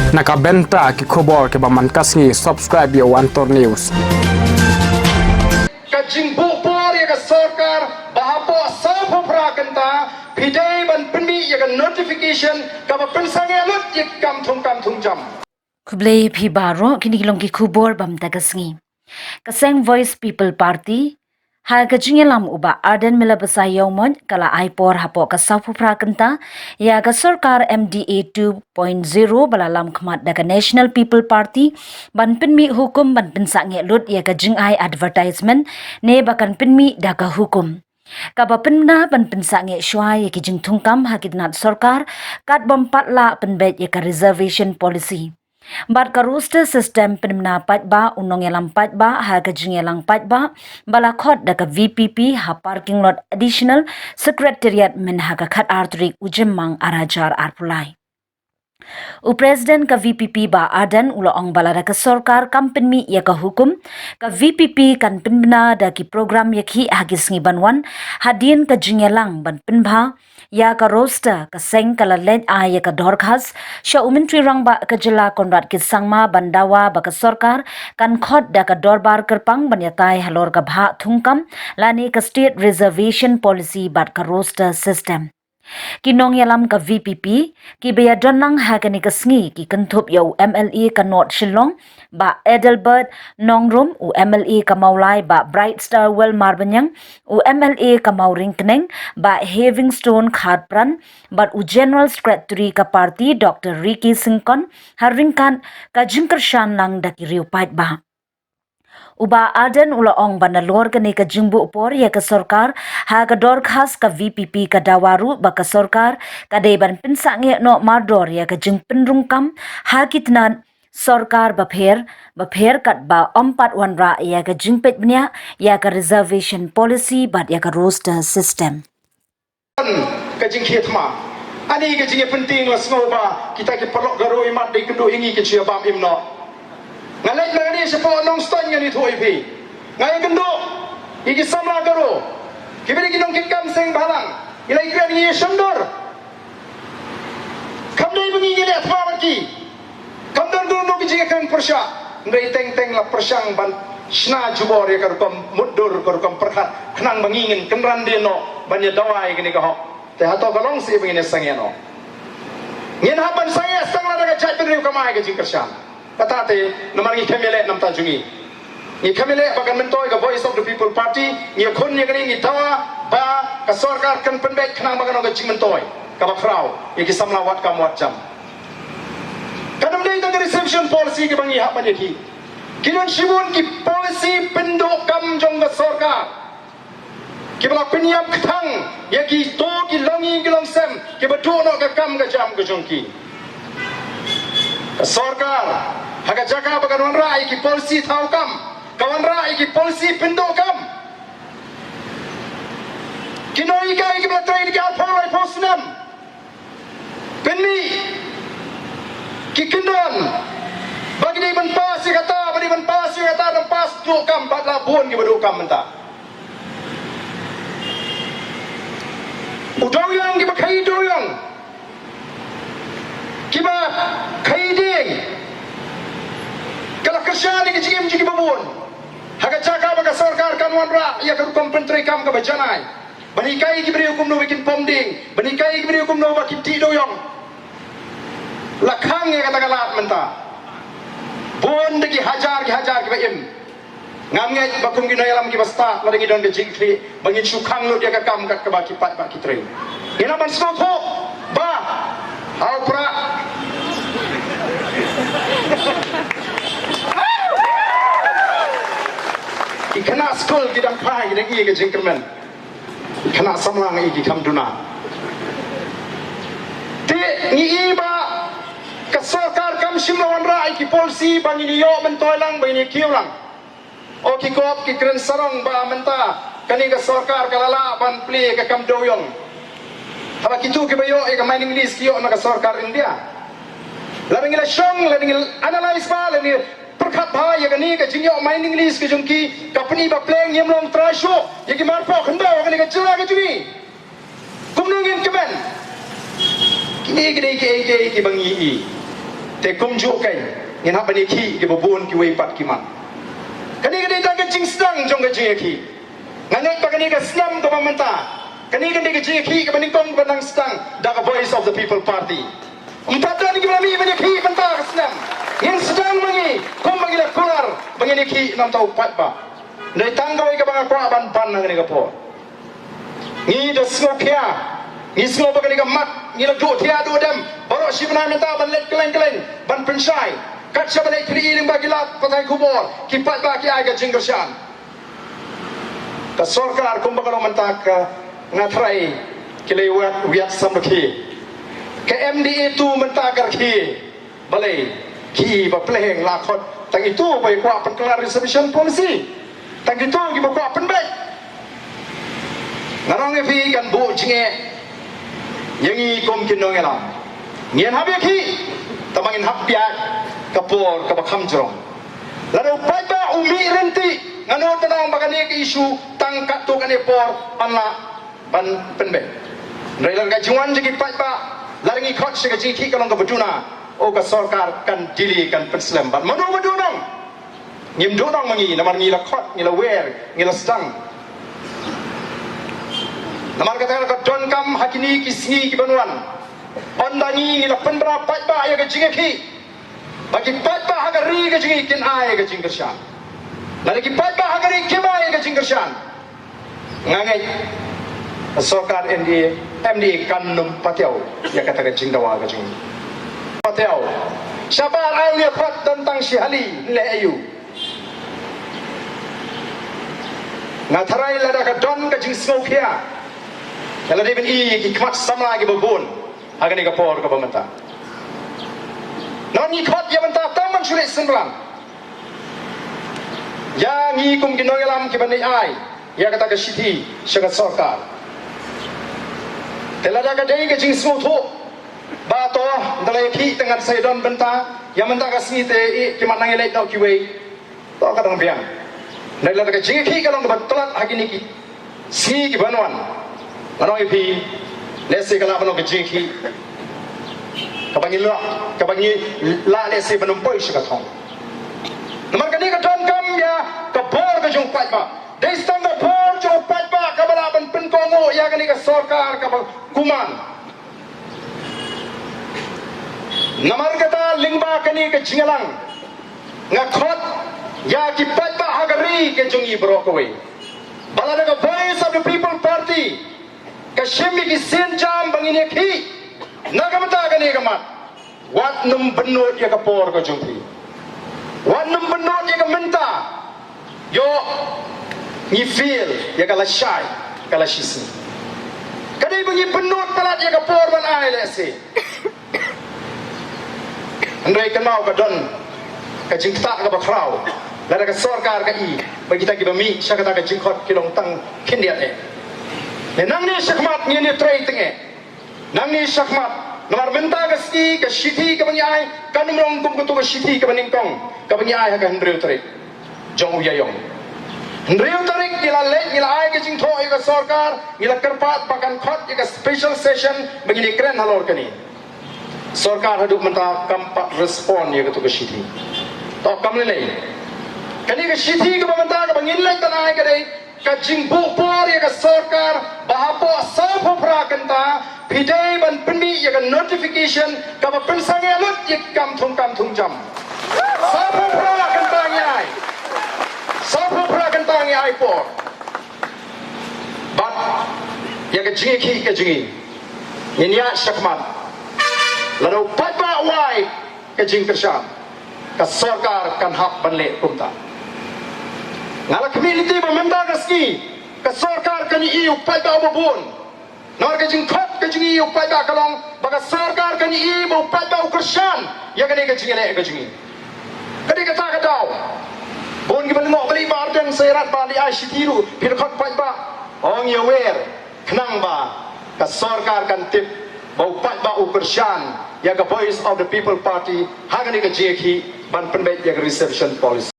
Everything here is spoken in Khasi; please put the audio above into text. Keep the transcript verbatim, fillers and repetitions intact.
Na ka bynta ki khubor kiba man ka sngi, subscribe ïa u Antor News. Ka jingbuh por ïa ka sorkar ba hapoh sawphew phra kynta phi dei ban pynmih ïa ka notification kaba pynsangeh lut ïa ki kam thung kam thung jam. Khublei phi baroh, kine ki long ki khubor ba mynta ka sngi. Ka seng Voice People Party ha ka jingïalam u Bah Ardent Miller Basaiawmoit ka la ai por hapoh ka sawphew phra kynta ïa ka sorkar M D A two point zero ba la lam khmat da ka National People Party ban pynmih hukum ban pynsangeh lut ïa ka jingai advertisement ne ba kan pynmih da ka hukum. Kaba pynbna ban pynsangeh shuwa ïa ki jingthungkam ha ki tnat sorkar kat bym pat lah pynbeit ïa ka reservation policy. Bad ka roster system pynbna paidbah, u nongïalam paidbah ha ka jingïalang paidbah ba la khot da ka V P P ha parking lot Additional Secretariat mynha ka khatar tarik u Jymmang arhajar arphew lai. U President ka V P P Bah Ardent u la ong ba lada ka sorkar kam pynmih ïa ka hukum, ka V P P kan pynbna da ki program ïakhih ha ki sngi ban wan hadien ka jingïalang ban pynbha ïa ka roster. Ka seng ka la leit ai ïa ka dorkhas sha u Myntri Rangbah ka jylla Conrad K Sangma ban dawa ba ka sorkar kan khot da ka dorbar kyrpang ban ïatai halor ka bhah thungkam lane ka State Reservation Policy bad ka roster system. Ki nongïalam ka V P P kiba ïadon lang ha kane ka sngi ki kynthup ïa u M L A ka North Shillong Bah Adelbert Nongrum, u M L A ka Mawlai Bah Brightstarwell Marbaniang, u M L A ka Mawryngkneng Bah Heavingstone Kharpran bad u General Secretary ka party Doctor Ricky Syngkon ha ryngkat ka jingkyrshan lang da ki riew paidbah. U Bah Ardent u la ong ba nalor kane ka jingbuh por ïa ka sorkar ha ka dorkhas, ka V P P ka dawa ruh ba ka sorkar ka dei ban pynsangeh noh mardor ïa ka jingpynrung kam ha ki tnat sorkar bapher bapher katba ym pat wanrah ïa ka jingpeit bniah ïa ka reservation policy bad ïa ka roster system. Ka jingkhie thma. Ani ka jingïapyntieng la sngew ba kita ki paralok Garo imat dei kynduh ïa ngi, ki shu ïa bam im noh. Nga leit na kane shapoh Nongstoiñ, ngan ïathuh ïa phi. Nga ïakynduh ïa ki samla Garo kiba dei ki nongkitkam seng bhalang. Ngi la ïakren, ngi ïashon dor. Kam dei ba ngi ngi leh thma bad ki. Kam don kano kano ka jingïakren pyrshah. Hynrei teng teng la pyrshang ban shna jubor ïa ka rukom mutdur, ka rukom pyrkhat, khnang ba ngi ngin kynran dien noh ban ïa dawa ïa kane ka hok. Te hato ka long shisha ba ngin ïa sangeh noh? Ngin hap ban sangeh tang lada ka jaitbynriew kam ai ka jingkyrshan. Kata te namar ngi khlem ïaleh na bynta jong ngi. Ngi khlem ïaleh ba kan myntoi ka Voice of the People Party, ngi ïakhun ïa kane, ngi dawa ba ka sorkar kan pynbeit khnang ba kan long ka jingmyntoi kaba khraw ïa ki samla wad kam wad jam. Kan ym dei tang ka reservation policy kaba ngi hap ban ïakhih. Ki don shibun ki policy pynduh kam jong ka sorkar kiba la pynïap kthang ïa kito ki longïing ki longsem kiba duh noh ka kam ka jam ka jong ki. Ka sorkar ha ka jaka ba kan wanrah ïa ki policy thaw kam, ka wanrah ïa ki policy pynduh kam. Ki nonghikai kiba la trei da ki arphew laiphew snem, pynmih ki kyndon ba ki dei ban pass ïa kata, ba dei ban pass ïa kata, ban pass duh kam, bad la bun kiba duh kam mynta. U dewiong, kiba khaïi dewiong, kiba khaïi dieng, ka la kyrshan ïa ka jingim jong kiba bun. Ha ka jaka ba ka sorkar kan wanrah ïa ka rukom pyntreikam kaba janai, ban hikai ïa ki briew kumno ba kin pom dieng, ban hikai ïa ki briew kumno ba kin tih dewiong, la khang ïa kata ka lad mynta. Bun da ki hajar ki hajar kiba im. Ngam ngeit ba kum ki nongïalam kiba stad, lada ngi don ka jingkyrpad ba ngin shu khang lut ïa ka kam kat kaba ki paidbah ki trei. Ngin nang ban sngewthuh ba ha u Prah ki khynnah skul ki dang phai, ki dang ïa ka jingkyrmen. Khynnah samla ngi ki kham duna. Te ngi i ba ka sorkar kam shym la wanrah ïa ki policy ba ngin ïoh myntoi lang, ba ngin ïa kiew lang. O ki kop ki kren sarong ba mynta kane ka sorkar ka la lah ban plie ka kam dewiong. Haba kito kiba ïoh ïa ka mining lease ki ïoh na ka sorkar India. Lada ngi la shong, lada ngi analyse ba, lada ngi pyrkhat bha ïa kane ka jingïoh mining lease ka jong ki, ka pyni ba pleng ngim long trai shuh ïa ki marpoh khyndew ha kane ka jylla ka jong ngi. Kumno ngin kmen? Kine ki dei kiei kiei kiba ngi i. Te kumjuh keiñ ngin hap ban ïakhih kiba bun kiwei pat ki mat. Kane ka dei tang ka jingsdang jong ka jingïakhih. Nga ngeit ba kane ka snem kaba mynta, kane ka dei ka jingïakhih kaba nyngkong kaba nang sdang da ka Voice of the People Party. Ym pat don kiba la mih ban ïakhih mynta ka snem. Ngin sdang ma ngi kumba ngi la kular ba ngin ïakhih namar u paidbah. Dei tang kawei kaba nga kwah ban ban ha kane ka por. Ngi da sngewkhia, ngi sngew ba kane ka mat ngi la duh thiah duh dem baroh shi bnai mynta ban leit kylleng kylleng ban pynshai. Kat shaba leit khlieh lyngba ki lad pathai khubor, ki paidbah ki ai ka jingkyrshan. Ka sorkar kumba ka long mynta ka, nga tharai ki la ïa wiat samrkhie. Ka M D A tu mynta ka rkhie. Balei ki ba pleng la khot tang itu ba ïa kwah pynkylla reservation policy? Tang itu ki ba kwah pynbeit. Nga ong ïa phi kan buh jingeh ïa ngi kum ki nongïalam. Ngin hap ïakhih, tangba ngin hap peit ka por kaba kham jrong. Lada u paidbah u mih ryntih, nga nud ban ong ba kane ka issue tang katto katne por yn lah ban pynbeit. Hynrei lada ka jingwan jong ki paidbah, lada ngi khot sha ka jingïakhih ka long kaba duna, oh ka sorkar kan delay, kan pynslem. Bad mano ba duh nong? Ngim duh nong ma ngi, namar ngi la khot, ngi la wer, ngi la sdang. Namar kata ka donkam ha kine ki sngi kiban wan, ynda ngi, ngi la pynbna paidbah ïa ka jingïakhih, ba ki paidbah ha ka ri ka jong ngi kin ai ka jingkyrshan. Lada ki paidbah ha ka ri kim ai ka jingkyrshan, nga ngeit ka sorkar M D A, M D A kan ym patiaw ïa kata ka jingdawa ka jong ngi. Patiaw. Shabar ai ïa pat don tang shi hali, leh aïu? Nga tharai lada ka don ka jingsngewkhia, ka la dei ban i ki khmat samla kiba bun ha kane ka por kaba mynta. Namar ngi khot ïa mynta tang ban shu leit synran ïa ngi kum ki nongïalam kiban ai ïa kata ka shithi sha ka sorkar. Te lada ka dei ka jingsngewthuh ba to, ynda la ïakhih te ngan sa ïadon bynta, ïa mynta ka sngi te i ki mat nang ïaleit noh kiwei. To ka dang biang. Hynrei lada ka jingïakhih ka long kaba tlot ha kine ki sngi kiban wan, nga ong ïa phi, lehse ka lah ban long ka jingïakhih kaba ngi lah, kaba ngi lah lehse ban ym poi sha ka thong. Namar kane ka donkam ïa ka bor ka jong u paidbah. Dei tang ka bor jong u paidbah kaba lah ban pynkohnguh ïa kane ka sorkar kaba kuman. Namar kata lyngba kane ka jingïalang, nga khot ïa ki paidbah ha ka ri ka jong ngi baroh kawei, ba lada ka Voice of the People Party ka shim ïa ki sienjam ba ngin ïakhih na ka bynta kane ka mat, wat nym bynnud ïa ka por ka jong phi. Wat nym bynnud ïa ka mynta. Ïoh, ngi feel ïa ka lashai, ka lashisngi. Ka dei ba ngi bynnud palat ïa ka por ban ai lehse. Hynrei kynmaw, ka don ka jingktah kaba khraw lada ka sorkar ka i ba kita kiba mih sha kata ka jingkhot ki long tang khyndiat eh. Ne nangne shakhmat ngin ïatrei tyngeh. Nangne shakhmat, namar mynta ka sngi ka shithi kaba ngi ai kan ym long kum kato ka shithi kaba nyngkong kaba ngi ai ha ka hynriew tarik jong u Ïaïong. Hynriew tarik ngi la leit, ngi la ai ka jingthoh ïa ka sorkar, ngi la kyrpad ba kan khot ïa ka special session ba ngin ïakren halor kane. Sorkar haduh mynta kam pat respond ïa kato ka shithi. To kam lei lei. Kane ka shithi kaba mynta kaba ngin leit ban ai ka dei ka jingbuh bor ïa ka sorkar ba hapoh sawphew phra kynta phi dei ban pynmih ïa ka notification kaba pynsangeh lut ïa ki kam thung kam thung jam. Sawphew phra kynta ngi ai. Sawphew phra kynta ngi ai por. Bad ïa ka jingïakhih ka jong ngi, ngin ïaid shakhmat. Lada u paidbah u ai ka jingkyrshan, ka sorkar kan hap ban leh kumta. Nga la khmih lynti ba mynta ka sngi ka sorkar kan ïohi ïa u paidbah uba bun. Namar ka jingkhot ka jong ngi ïa u paidbah ka long ba ka sorkar kan ïohi ba u paidbah u kyrshan ïa kane ka jingïaleh ka jong ngi. Ka dei kata ka daw. Bun kiba lyngngoh, balei Bah Ardent sa ïarap ba leit ai shithi ruh, phi la khot paidbah? Ong ïa wer. Khnang ba ka sorkar kan tip ba u paidbah u kyrshan ïa ka Voice of the People Party ha kane ka jingïakhih ban pynbeit ïa ka reservation policy.